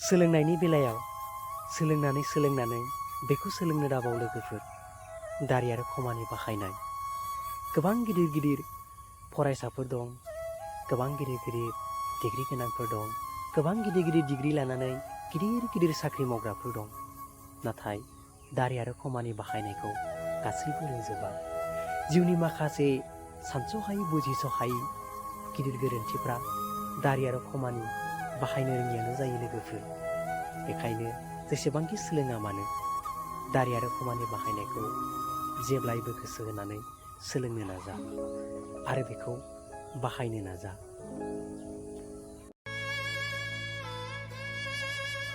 सोलोंनायनि बेलायाव सोलोंनानै बेखौ सोलोंनो दाबाव लोगोफोर दारि आरो खमानि बाहायनाय गोबां गिदिर गिदिर फरायसाफोर दं, गोबां गिदिर गिदिर डिग्री गोनांफोर दं, गोबां गिदिर गिदिर डिग्री लानानै गिदिर गिदिर साख्रि मावग्राफोर दं। नाथाय दारि आरो खमानि बाहायनायखौ गासैबो रोंजोबा। जिउनि माखासे सानस'हायै बुजिस'हायै गिदिर गोरोन्थिफ्रा दारि आरो खमानि बाहायनो रोङियानो जायो लोगोफोर। बेखायनो जेसेबांखि सोलोङा मानो दारि आरो खमानि बाहायनायखौ जेब्लायबो गोसो होनानै सोलोंनो नाजा आरो बेखौ बाहायनो नाजा।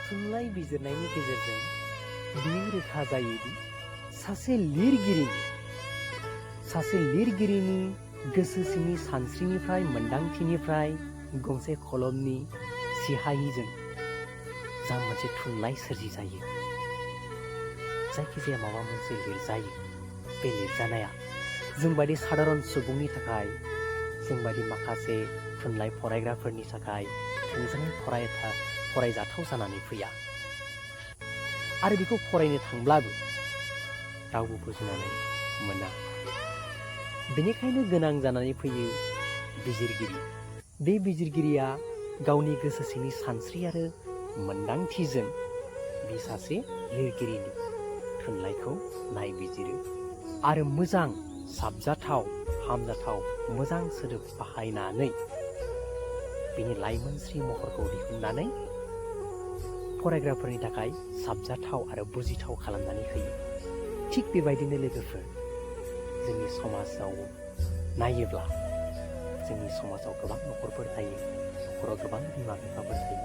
थुनलाइ बिजिरनायनि गेजेरजों बेयो रोखा जायोदि सासे लिरगिरिनि गोसो सिंनि सानस्रिनिफ्राय मोन्दांथिनिफ्राय गंसे खलमनि सिहायैजों जा मोनसे थुनलाइ सोरजि जायो, जायखिजाया माबा मोनसे लिरजायो, बे लिरजानाया जोंबायदि साधारन सुबुंनि थाखाय, जोंबायदि माखासे थुनलाइ फरायग्राफोरनि थाखाय थोंजोङै फरायजाथाव जानानै फैया आरो बेखौ फरायनो थांब्लाबो रावबो बुजिनानै मोना। बेनिखायनो गोनां जानानै फैयो बिजिरगिरि। बे बिजिरगिरिया गावनि गोसो सिंनि सानस्रि आरो मोन्दांथिजों बे सासे लिरगिरिनि थुनलाइखौ नायबिजिरो आरो मोजां, साबजाथाव, हामजाथाव मोजां सोदोब बाहायनानै बिनि लाइमोनस्रि महरखौ दिहुननानै फरायग्राफोरनि थाखाय साबजाथाव आरो बुजिथाव खालामनानै होयो। थिग बेबायदिनो लोगोफोर, जोंनि समाजाव नायोब्ला जोंनि समाजाव गोबां न'खरफोर थायो, न'खराव गोबां बिमा बिफाफोर थायो।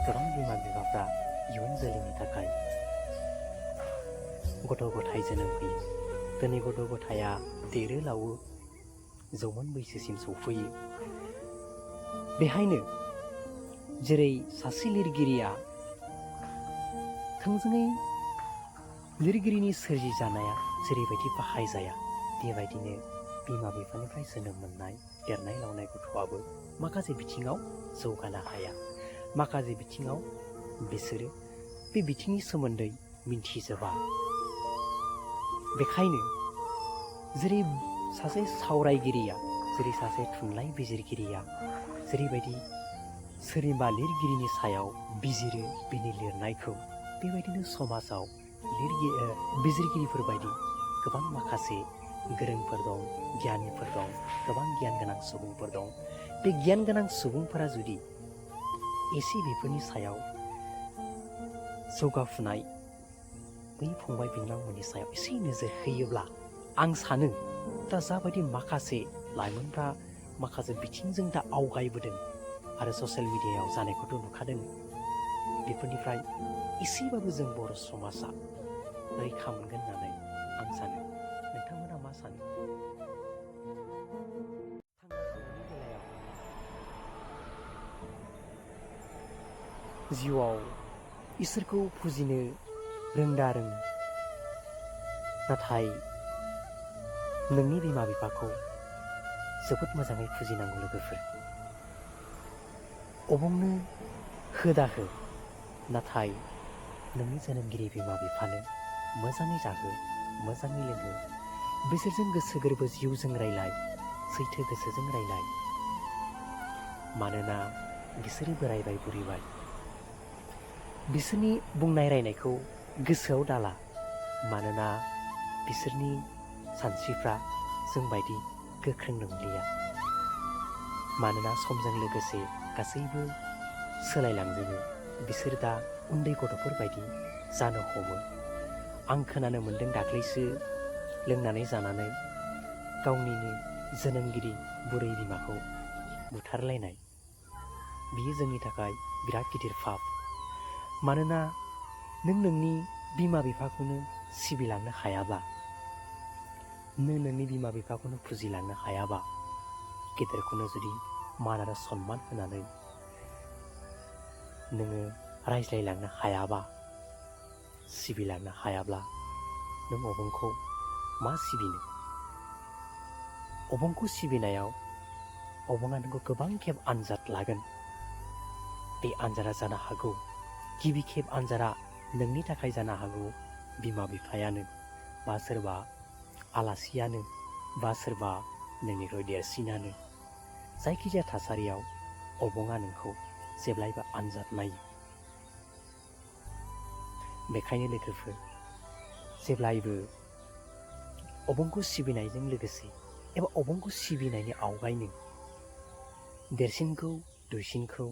गोबां बिमा बिफाफ्रा इयुन जोलैनि थाखाय गथ' गथाय जोनोम होयो। दिनै गथ' गथाया देरो लावो, जौमोन बैसोसिम सौफैयो। बेहायनो जेरै सासे लिरगिरिया थोंजोङै लिरगिरिनि सोरजि जानाया जेरैबायदि बाहायजाया, बेबायदिनो बिमा बिफानिफ्राय जोनोम मोननाय देरनाय लावनाय गथ'आबो माखासे बिथिङाव जौगानो हाया। माखासे बिथिङाव बिसोरो बे बिथिंनि सोमोन्दै मिन्थिजोबा। बेखायनो जेरै सासे सावरायगिरिया, जेरै सासे थुनलाइ बिजिरगिरिया जेरैबायदि सोरनिबा लिरगिरिनि सायाव बिजिरो बिनि लिरनायखौ, बेबायदिनो समाजाव बिजिरगिरिफोर बायदि गोबां माखासे गोरोंफोर दं, गियानिफोर दं, गोबां गियान गोनां सुबुंफोर दं। बे गियान गोनां सुबुंफोरा जुदि एसे बेफोरनि सायाव जौगाफुनाय बै फंबाय बिनानावमोननि सायाव एसे नोजोर होयोब्ला, आं सानो दा जाबायदि माखासे लाइमोनफ्रा माखासे बिथिंजों दा आवगायबोदों आरो ससियेल मिडियायाव जानायखौथ' नुखादों, बेफोरनिफ्राय एसेबाबो जों बर' समाजा रैखा मोनगोन होननानै आं सानो। नोंथांमोना मा सानो? थांना थानायनि बेलायाव जिउआव इसोरखौ फुजिनो रोंदा रों, नाथाय नोंनि बिमा बिफाखौ जोबोद मोजाङै फुजिनांगौ लोगोफोर। अबंनो होदा हो, नाथाय नोंनि जोनोमगिरि बिमा बिफानो मोजाङै जाहो, मोजाङै लोंहो। बिसोरजों गोसो गोरबो जिउजों रायलाय, सैथो गोसोजों रायलाय। मानोना बिसोरो बोरायबाय बुरिबाय। बिसोरनि बुंनाय रायनायखौ गोसोआव दाला, मानोना बिसोरनि सानस्रिफ्रा जोंबायदि गोख्रों नंलिया। मानोना समजों लोगोसे गासैबो सोलायलांजोबो। बिसोर दा उन्दै गथ'फोर बायदि जानो हमो। आं खोनानो मोन्दों दाख्लैसो लोंनानै जानानै गावनिनो जोनोमगिरि बुरै बिमाखौ बुथारलायनाय। बियो जोंनि थाखाय बिराद गिदिर पाप। मानोना नों नोंनि बिमा बिफाखौनो सिबिलांनो हायाबा, नों नोंनि बिमा बिफाखौनो फुजिलांनो हायाबा, गेदेरखौनो जुदि मान आरो सनमान होनानै नोङो रायज्लायलांनो हायाबा, सिबिलांनो हायाब्ला नों अबंखौ मा सिबिनो? अबंखौ सिबिनायाव अबङा नोंखौ गोबां खेब आनजाद लागोन। बे आनजादा जानो हागौ गिबि खेब आनजादा नोंनि थाखाय जानो हागौ बिमा बिफायानो, बा सोरबा आलासियानो, बा सोरबा नोंनिख्रुइ देरसिनानो। जायखिजाया थासारियाव अबङा नोंखौ जेब्लायबो आनजाद नायो। बेखायनो लोगोफोर, जेब्लायबो अबंखौ सिबिनायजों लोगोसे एबा अबंखौ सिबिनायनि आवगायनो देरसिनखौ, दुइसिनखौ,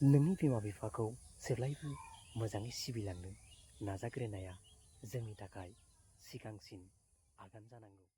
नोंनि बिमा बिफाखौ जेब्लायबो मोजाङै सिबिलांनो नाजाग्रोनाया जोंनि थाखाय सिगांसिन आगान जानांगौ।